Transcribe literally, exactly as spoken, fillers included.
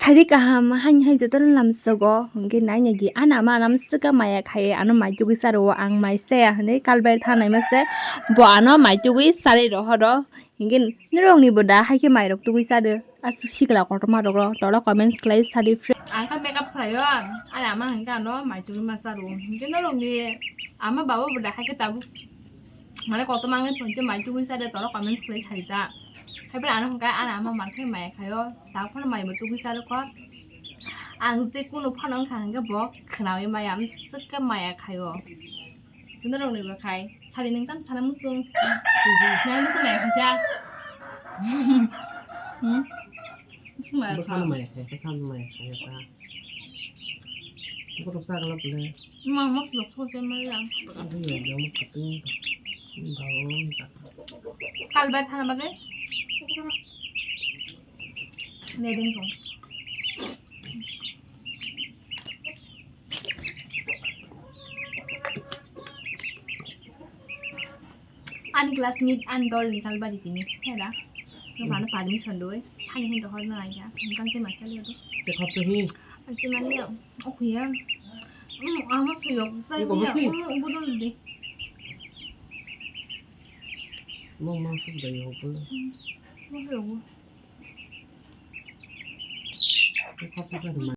Thari kaham haini hai jotono lamsogo, hwnkhe nainagi ani ama anam swkang maya khai, ano mai tugwi charo, ang mai chaya hinwi kalbai thanai mase, bo ano mai tugwi charwi rohoro, hwnkhe norokni bo da haikhe mairok tugwi chado, aswk sikla kotorma rokro tolo comments khlai sadi friend. Ang khe makeup khlaio, ani ama hwnkhe ano mai tugwi ma charo, hwnkhe norokni ama baba bo da haikhe tabuk. Mane kotorma wngwi phone tei mai tugwi sa de, toro comments khlai sai ta. Haiphano ano hwnkha ani ama mankhe maya khaio, ta phano mai bo tugwi sa rwkho. Ang je kunu phano wngkha hwnkhe bo khwnaui maya, amswk khe maya khaio. Norokni bo khai, sari nwng tamo sana muchung. Nang muchung maya khaisa. Hmm? Muchung maya kha. Bwsano maya khai, bwsano maya khai ta. Borok chagla pule. Mang mosok sok se maya. Ang yang yang khatung. Bawo. Kalbai thana bagwi. Neding tong. Ani classmate ani dol ni kalbari tini hera. Nokha no permission doi. Thani hin rohor na aja. Nokha te masa liya do. Te khap to hi. Ani mani ya. Okhuya. Um, amo suyok sai Iko ya. Basi? Um, budol de. Mo ma suk da yo ko. Mo suyok. Te khap to sa.